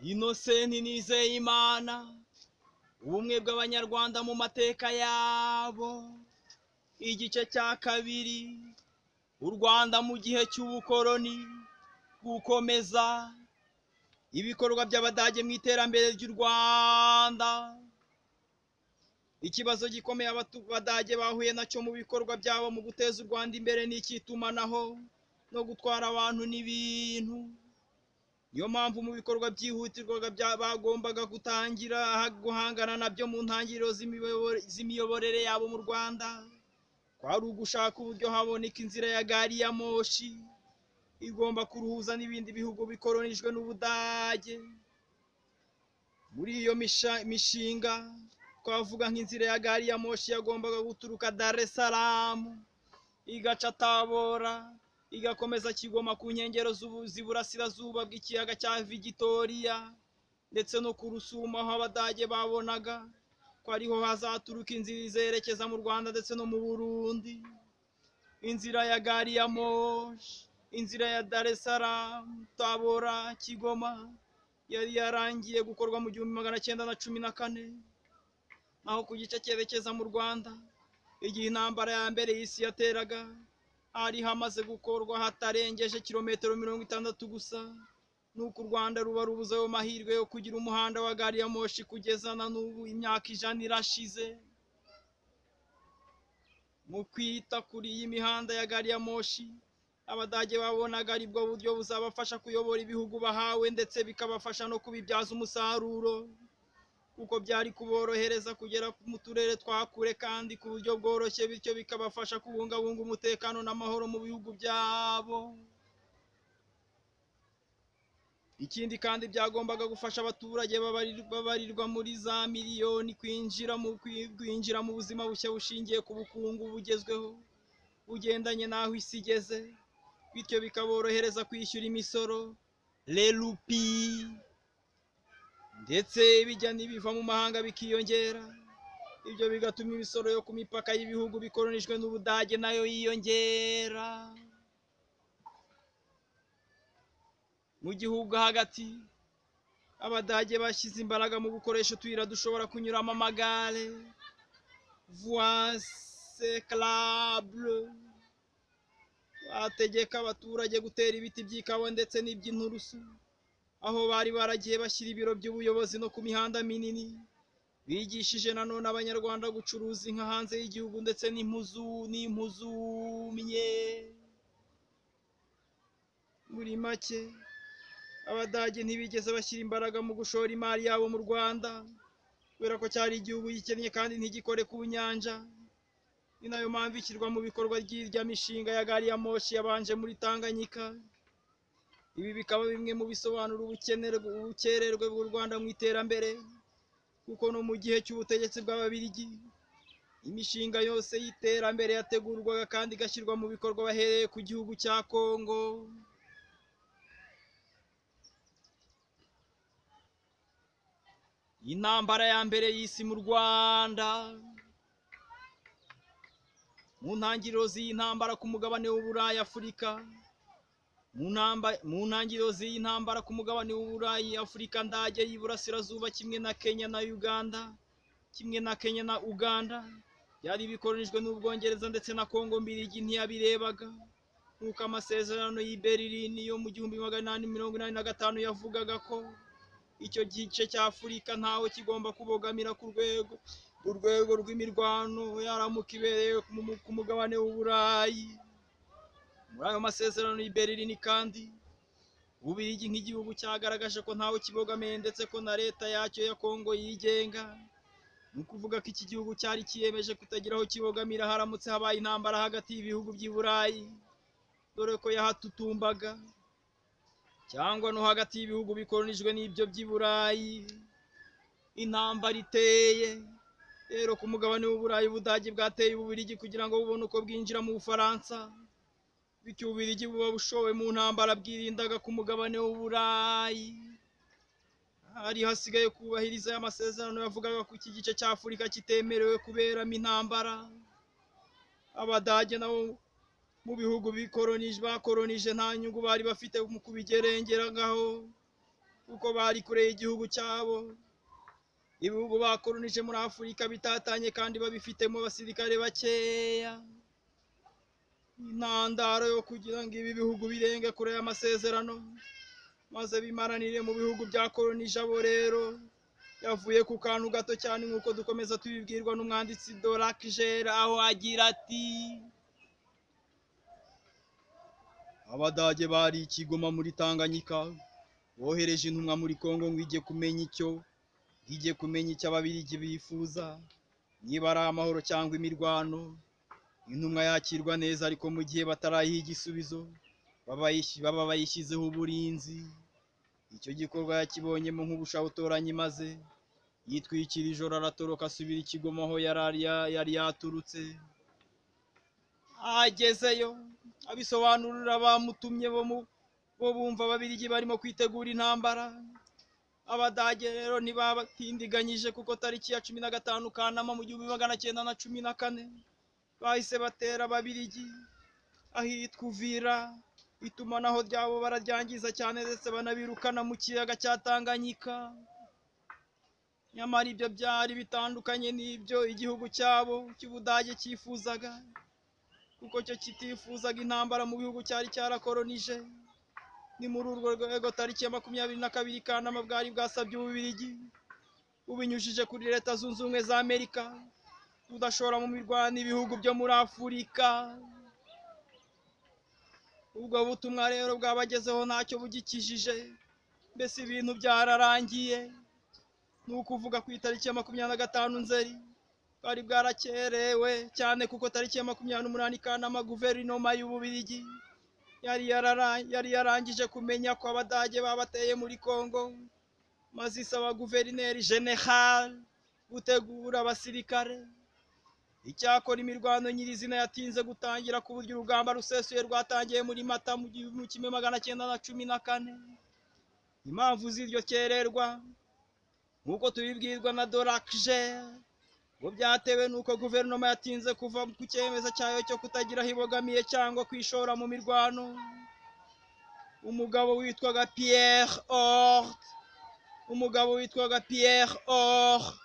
Innocent Nizeyimana, ubumwe bw'Abanyarwanda mu mateka yabo. Igice cya kabiri, u Rwanda mu gihe cy'ubukoroni, gukomeza ibikorwa by'Abadage mu iterambere ry'u Rwanda. Ikibazo gikomeye Abadage bahuye nacyo mu bikorwa byabo mu guteza u Rwanda imbere ni icy'itumanaho no gutwara abantu n'ibintu. Niyo mpamvu mu bikorwa byihutirwaga bagombaga gutangira guhangana nabyo mu ntangiriro z'imiyoborere yabo mu Rwanda, kwari ugushaka uburyo haboneka inzira ya gari ya moshi igomba kuruhuza n'ibindi bihugu bikoronijwe n'Ubudage. Muri iyo mishinga twavuga nk'inzira ya gari ya moshi yagombaga guturuka Dar es Salaam igaca Tabora, igakomeza Kigoma ku nkengero z'iburasirazuba bw'ikiyaga cya Victoria, ndetse no ku Rusumo, aho Abadage babonaga ko ariho hazaturuka inzira izerekeza mu Rwanda ndetse no mu Burundi. Inzira ya gari ya moshi, inzira ya Dar es Salaam, Tabora, Kigoma yari yarangiye gukorwa mu 1914. Naho ku gice cyerekeza mu Rwanda, igihe intambara ya mbere y'isi yateraga, hari hamaze gukorwa hatarengeje kilometero 60 gusa. Nuko u Rwanda ruba rubuze ayo mahirwe yo kugira umuhanda wa gari ya moshi kugeza na n'ubu imyaka 100 irashize. Mu kwita kuri iyi mihanda ya gari ya moshi, Abadage babonaga aribwo buryo buzabafasha kuyobora ibihugu bahawe, ndetse bikabafasha no kubibyaza umusaruro, kuko byari kuborohereza kugera mu turere twa kure kandi ku buryo bworoshye, bityo bikabafasha kubungabunga umutekano n'amahoro mu bihugu byabo. Ikindi kandi byagombaga gufasha abaturage babarirwa muri za miliyoni kwinjira mu buzima bushya bushingiye ku bukungu bugezweho bugendanye n'aho isi igeze, bityo bikaborohereza kwishyura imisoro lerupi, ndetse bijya n'ibiva mu mahanga bikiyongera. Ibyo bigatuma imisoro yo ku mipaka y'ibihugu bikoronijwe n'Ubudage nayo yiyongera. Mu gihugu hagati, Abadage bashyize imbaraga mu gukoresha utuyira dushobora kunyuramo amagare, voies cyclables. Bategeka abaturage gutera ibiti by'ikawa ndetse n'iby'inturusu, aho bari baragiye bashyira ibiro by'ubuyobozi no ku mihanda minini. Bigishije nanone Abanyarwanda gucuruza inka hanze y'igihugu ndetse n'impu zumye. Muri make, Abadage ntibigeze bashyira imbaraga mu gushora imari yabo mu Rwanda, kubera ko cyari igihugu gikennye kandi ntigikore ku nyanja. Ni nayo mpamvu ishyirwa mu bikorwa ry'irya mishinga ya gari ya moshi yabanje muri Tanganyika. Ibi bikaba bimwe mu bisobanura ubukererwe bw'u Rwanda mu iterambere, kuko no mu gihe cy'ubutegetsi bw'Ababiligi imishinga yose y'iterambere yategurwaga kandi igashyirwa mu bikorwa bahereye ku gihugu cya Kongo. Intambara ya mbere y'isi mu Rwanda. Mu ntangiriro z'iyi ntambara ku mugabane w'Uburayi Afurika, mu ntangiriro z'iyi ntambara ku mugabane w'Uburayi Afurika ndage y'Iburasirazuba kimwe na Kenya na Uganda, kimwe na Kenya na Uganda byari bikoronijwe n'Ubwongereza ndetse na Kongo Mbirigi ntiyabirebaga, nk'uko amasezerano y'i Berlin yo mu 1885 yavugaga ko icyo gice cya Afurika ntawe kigomba kubogamira ku rwego rw'imirwano yaramuka ibereye ku mugabane w'Uburayi. Muri ayo masezerano y'i Berlin kandi, Ububiligi nk'igihugu cyagaragaje ko ntawe kibogamiye ndetse ko na leta yacyo ya Kongo yigenga. Ni ukuvuga ko iki gihugu cyari kiyemeje kutagira aho kibogamira haramutse habaye intambara hagati y'ibihugu by'i Burayi, dore ko yahatutumbaga, cyangwa no hagati y'ibihugu bikoronijwe n'ibyo by'i Burayi. Intambara iteye rero ku mugabane w'Uburayi, Ubudage bwateye Ububiligi kugira ngo bubone uko bwinjira mu Bufaransa, bityo Ububiligi buba bushowe mu ntambara bwirindaga ku mugabane w'Uburayi. Hari hasigaye kubahiriza aya masezerano yavugaga ko iki gice cya Afurika kitemerewe kuberamo intambara. Abadage nabo mu bihugu bakoronije nta nyungu bari bafite mu kubigerengeragaho, kuko bari kure y'igihugu cyabo. Ibihugu bakolonije muri Afurika bitatanye kandi babifitemo abasirikare bakeya. Intandaro yo kugira ngo ibi bihugu birenge kure y'amasezerano maze bimaranire mu bihugu byakolonije abo rero yavuye ku kantu gato cyane, nk'uko dukomeza tubibwirwa n'umwanditsi Dorakjera, aho agira ati: Abadage bari ikigoma muri Tanganyika, bohereje intumwa muri Kongo ngo ijye kumenya icyo Ababiligi bifuza, niba ari amahoro cyangwa imirwano. Intumwa yakirwa neza, ariko mu gihe batarayiha igisubizo baba bayishyizeho uburinzi. Icyo gikorwa yakibonyemo nk'ubushotoranyi, maze yitwikira ijoro aratoroka asubira i Kigoma aho yari yaturutse. Agezeyo abisobanurira abamutumye bo bumva Ababiligi barimo kwitegura intambara. Abadage rero ntibabatindiganyije, kuko tariki ya 15 Kanama mu 1914 bahise batera Ababiligi ahitwa Uvira. Itumanaho ryabo bararyangiza cyane, ndetse banabirukana mu kiyaga cya Tanganyika. Nyamara ibyo byari bitandukanye n'ibyo igihugu cyabo cy'Ubudage cyifuzaga, kuko cyo kitifuzaga intambara mu bihugu cyari cyarakolonije. Ni muri urwo rwego tariki ya 22 Kanama bwari bwasabye Ububiligi bubinyujije kuri Leta Zunze Ubumwe za Amerika kudashora mu mirwano ibihugu byo muri Afurika. Ubwo butumwa rero bwabagezeho ntacyo bugikijije, mbese ibintu byararangiye. Ni ukuvuga ku itariki ya 25 Nzeri bwari bwarakerewe cyane, kuko tariki ya 28 Kanama guverinoma y'Ububiligi yari yarangije kumenya ko Abadage babateye muri Kongo, maze isaba guverineri general gutegura abasirikare. Icyakora imirwano nyirizina yatinze gutangira, ku buryo urugamba rusesuye rwatangiye muri Mata mu 1914. Impamvu z'iryo kererwa, nk'uko tubibwirwa na Dorakjera, ngo byatewe n'uko guverinoma yatinze kuva ku cyemezo cyayo cyo kutagira aho ibogamiye cyangwa kwishora mu mirwano. Umugabo witwaga Pierre Hort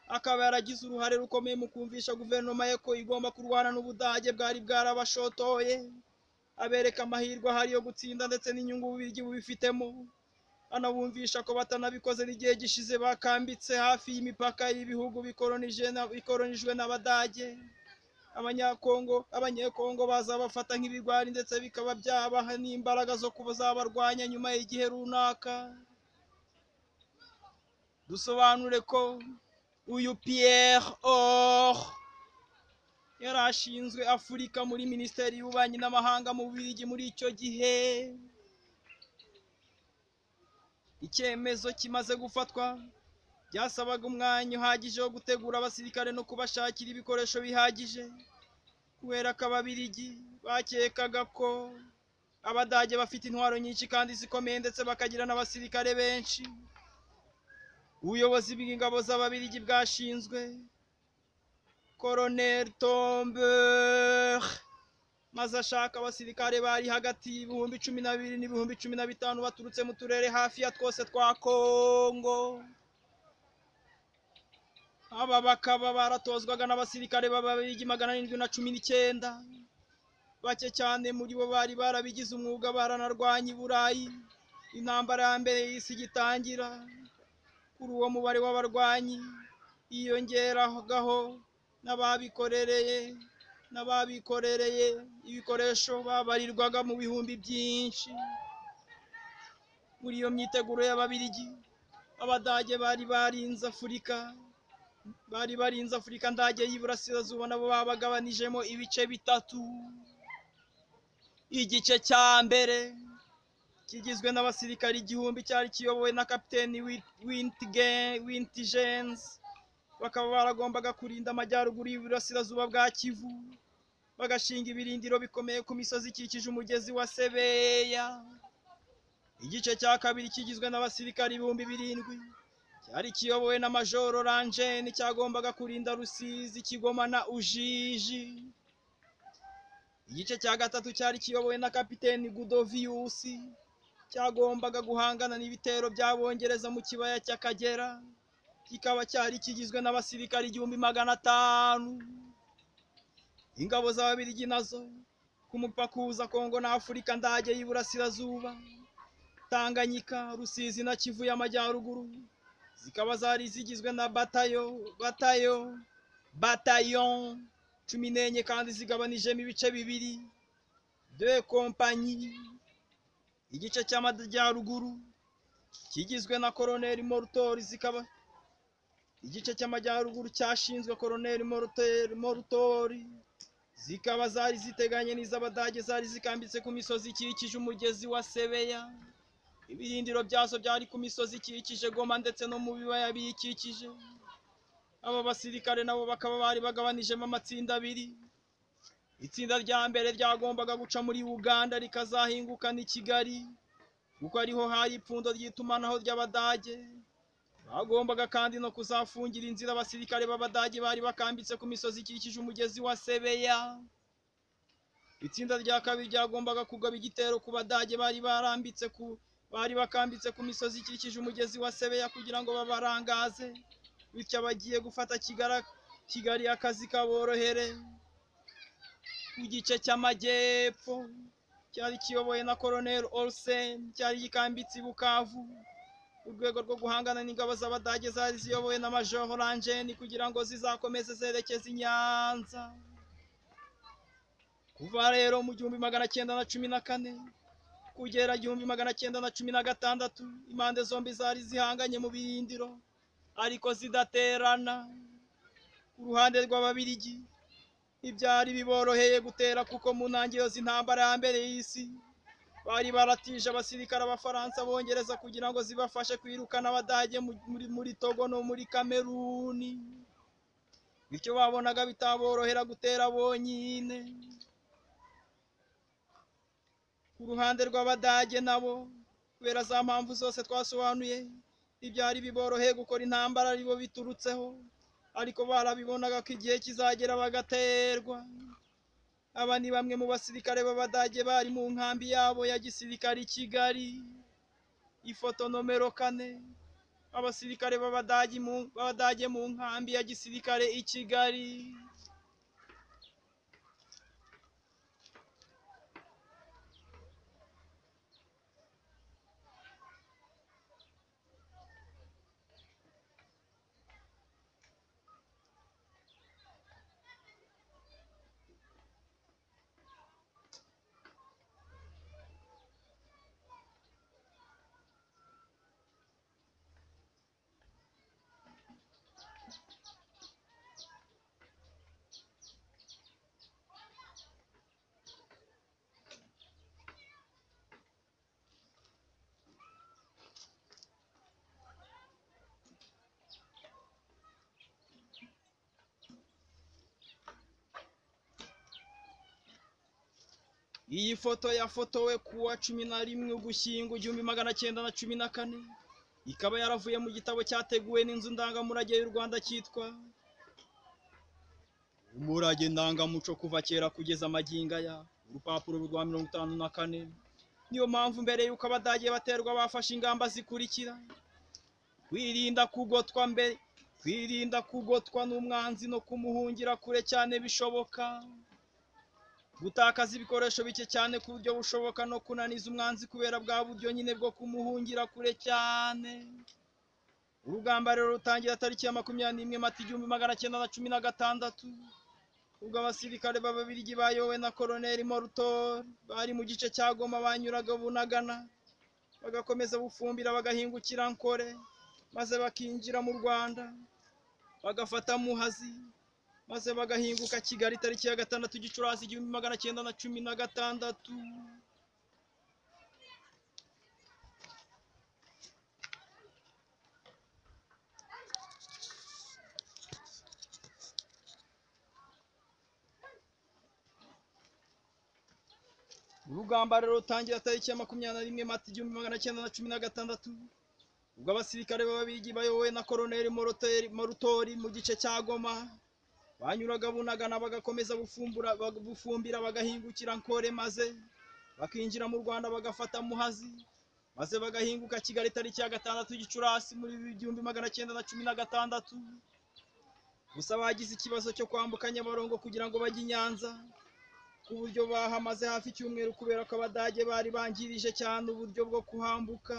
akaba yaragize uruhare rukomeye mu kumvisha guverinoma ye ko igomba kurwana n'Ubudage bwari bwarabashotoye, abereka amahirwe ahari yo gutsinda ndetse n'inyungu Ububiligi bubifitemo. Anabumvisha ko batanabikoze n'igihe gishize bakambitse hafi y'imipaka y'ibihugu bikoronijwe n'Abadage. Abanyekongo bazabafata nk'ibigwari, ndetse bikaba byabaha n'imbaraga zo kuzabarwanya nyuma y'igihe runaka. Dusobanure ko uyu Pierre Hort yari ashinzwe Afurika muri Minisiteri y'Ububanyi n'Amahanga mu Bubiligi muri icyo gihe. Icyemezo kimaze gufatwa byasabaga umwanya uhagije wo gutegura abasirikare no kubashakira ibikoresho bihagije, kubera ko Ababiligi bakekaga ko Abadage bafite intwaro nyinshi kandi zikomeye, ndetse bakagira n'abasirikare benshi. Ubuyobozi bw'ingabo z'Ababiligi bwashinzwe Colonel Tombeur, maze ashaka abasirikare bari hagati y'ibihumbi 12 n'ibihumbi 15 baturutse mu turere hafi ya twose twa Kongo. Aba bakaba baratozwaga n'abasirikare b'Ababiligi 719. Bake cyane muri bo bari barabigize umwuga, baranarwanye i Burayi intambara ya mbere y'isi igitangira. Kuri uwo mubare w'abarwanyi yiyongeragaho n'ababikorereye ibikoresho babarirwaga mu bihumbi byinshi. Muri iyo myiteguro y'Ababiligi, Abadage bari barinze Afurika ndage y'Iburasirazuba, nabo babagabanijemo ibice bitatu. Igice cya mbere kigizwe n'abasirikari 1000 cyari kiyobowe na kapiteni Wintigens, bakaba baragombaga kurinda amajyaruguru y'Iburasirazuba bwa Kivu, bagashinga ibirindiro bikomeye ku misozi ikikije umugezi wa Sebeya. Igice cya kabiri kigizwe n'abasirikari 7000 cyari kiyobowe na Majoro Rangen, cyagombaga kurinda Rusizi, Kigoma na Ujiji. Igice cya gatatu cyari kiyobowe na kapiteni Gudovius, Cyagombaga guhangana n'ibitero by'Abongereza mu kibaya cy'Akagera, kikaba cyari kigizwe n'abasirikari 1500. Ingabo z'Ababiligi nazo ku mupaka uhuza Kongo na Afurika Ndage y'Iburasirazuba, Tanganyika, Rusizi na Kivu y'Amajyaruguru, zikaba zari zigizwe na batayo 14 kandi zigabanijemo ibice bibiri, deux compagnies. Igice cy'amajyaruguru kigizwe na Colonel Morutori, zikaba igice cy'amajyaruguru cyashinzwe Colonel Morutori, zikaba zari ziteganye n'iz'Abadage zari zikambitse ku misozi ikikije umugezi wa Sebeya. Ibirindiro byazo byari ku misozi ikikije Goma ndetse no mu bibaya biyikikije. Aba basirikare nabo bakaba bari bagabanijemo amatsinda abiri. Itsinda rya mbere ryagombaga guca muri Uganda rikazahingukana i Kigali, kuko ariho hari ipfundo ry'itumanaho ry'Abadage. Bagombaga kandi no kuzafungira inzira abasirikare b'Abadage bari bakambitse ku misozi ikikije umugezi wa Sebeya. Itsinda rya kabiri ryagombaga kugaba igitero ku Badage bari bakambitse ku misozi ikikije umugezi wa Sebeya kugira ngo babarangaze, bityo abagiye gufata Kigali akazi kaborohere. Ku gice cy'amajyepfo cyari kiyobowe na Colonel Olsen, cyari gikambitse i Bukavu. Urwego rwo guhangana n'ingabo z'Abadage zari ziyobowe na Major Langeni kugira ngo zizakomeze zerekeza i Nyanza. Kuva rero mu 1914 kugera 1916, impande zombi zari zihanganye mu birindiro ariko zidaterana. Ku ruhande rw'Ababiligi ibyari biboroheye gutera, kuko mu ntangiriro z'intambara ya mbere y'isi bari baratije abasirikare Abafaransa Abongereza kugira ngo zibafashe kwirukana Abadage muri Togo no muri Kameruni. Bityo babonaga bitaborohera gutera bonyine. Ku ruhande rw'Abadage nabo, kubera za mpamvu zose twasobanuye, ibyari biboroheye gukora intambara aribo biturutseho, ariko barabibonaga ko igihe kizagera bagaterwa. Aba ni bamwe mu basirikare b'Abadage bari mu nkambi yabo ya gisirikare i Kigali. Ifoto nomero 4, abasirikare b'Abadage mu nkambi ya gisirikare i Kigali. Iyi foto yafotowe kuwa 11 Ugushyingo 1914, ikaba yaravuye mu gitabo cyateguwe n'inzu ndangamurage y'u Rwanda cyitwa Umurage Ndangamuco kuva kera kugeza magingo aya, urupapuro rwa 54. Niyo mpamvu mbere y'uko Abadage baterwa bafashe ingamba zikurikira: kwirinda kugotwa n'umwanzi no kumuhungira kure cyane bishoboka, gutakaza ibikoresho bike cyane ku buryo bushoboka no kunaniza umwanzi kubera bwa buryo nyine bwo kumuhungira kure cyane. Urugamba rero rutangira tariki ya 21 Mata 1916, ubwo abasirikare b'Ababiligi bayobowe na Colonel Morutori bari mu gice cya Goma banyuraga Bunagana, bagakomeza Bufumbira, bagahingukira Nkore, maze bakinjira mu Rwanda, bagafata Muhazi, maze bagahinguka Kigali tariki ya 6 Gicurasi 1916. Urugamba rero rutangira tariki ya 21 Mata 1916, ubwo abasirikare b'Ababiligi bayobowe na Colonel Morutori mu gice cya Goma banyuraga Bunagana, bagakomeza Bufumbira, bagahingukira Nkore, maze bakinjira mu Rwanda bagafata Muhazi, maze bagahinguka Kigali tariki ya 6 Gicurasi muri 1916. Gusa bagize ikibazo cyo kwambuka Nyabarongo kugira ngo bajye i Nyanza, ku buryo bahamaze hafi icyumweru kubera ko Abadage bari bangirije cyane uburyo bwo kuhambuka.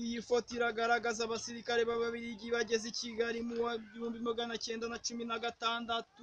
Iyi foto iragaragaza abasirikare b'Ababiligi bageze i Kigali mu 1916.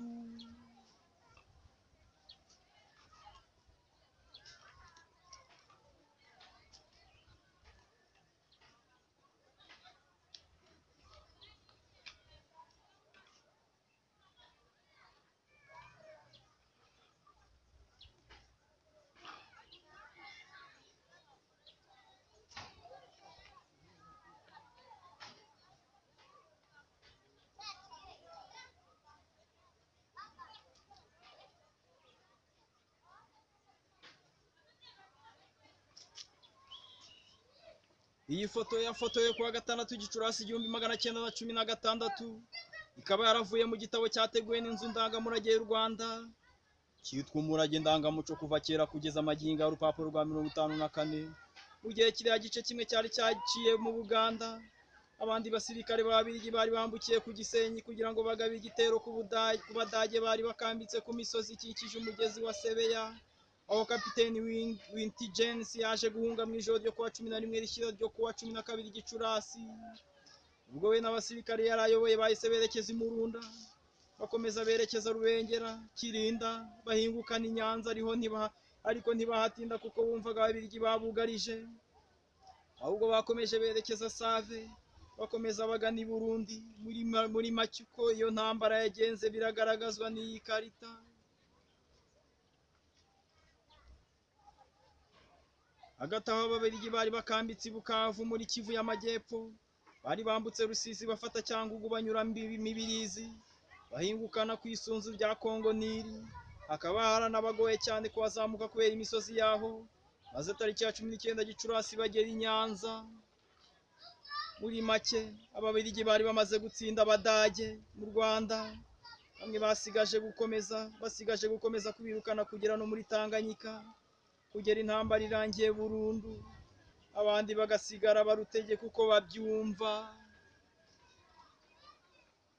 Iyi foto yafotowe kuwa 6 Gicurasi 1916, ikaba yaravuye mu gitabo cyateguwe n'inzu ndangamurage y'u Rwanda cyitwa Umurage Ndangamuco kuva kera kugeza magingo, urupapuro rwa 54. Mu gihe kiriya gice kimwe cyari cyaciye mu Buganda, abandi basirikare b'Ababiligi bari bambukiye ku Gisenyi kugira ngo bagabe igitero ku Badage bari bakambitse ku misozi ikikije umugezi wa Sebeya, aho kapiteni Wintigens yaje guhunga mu ijoro ryo kuwa 11 rishyira ryo kuwa 12 Gicurasi. Ubwo we n'abasirikare yari ayoboye bahise berekeza i Murunda, bakomeza berekeza Rubengera, Kirinda, bahingukana i Nyanza, ariko ntibahatinda kuko bumvaga Ababiligi babugarije. Ahubwo bakomeje berekeza Save, bakomeza bagana i Burundi. Muri make uko iyo ntambara yagenze biragaragazwa n'iyi karita. Hagati aho Ababiligi bari bakambitse i Bukavu muri Kivu y'Amajyepfo, bari bambutse Rusizi bafata Cyangugu banyura Mibirizi, bahingukana ku isunzu rya Kongo Nili. Hakaba haranabagoye cyane kuhazamuka kubera imisozi yaho, maze tariki ya 19 Gicurasi bagera i Nyanza. Muri make Ababiligi bari bamaze gutsinda Abadage mu Rwanda, bamwe basigaje gukomeza kubirukana kugera no muri Tanganyika, kugera intambara irangiye burundu, abandi bagasigara barutegeka uko babyumva.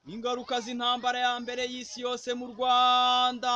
Ingaruka z'intambara ya mbere y'isi yose mu Rwanda.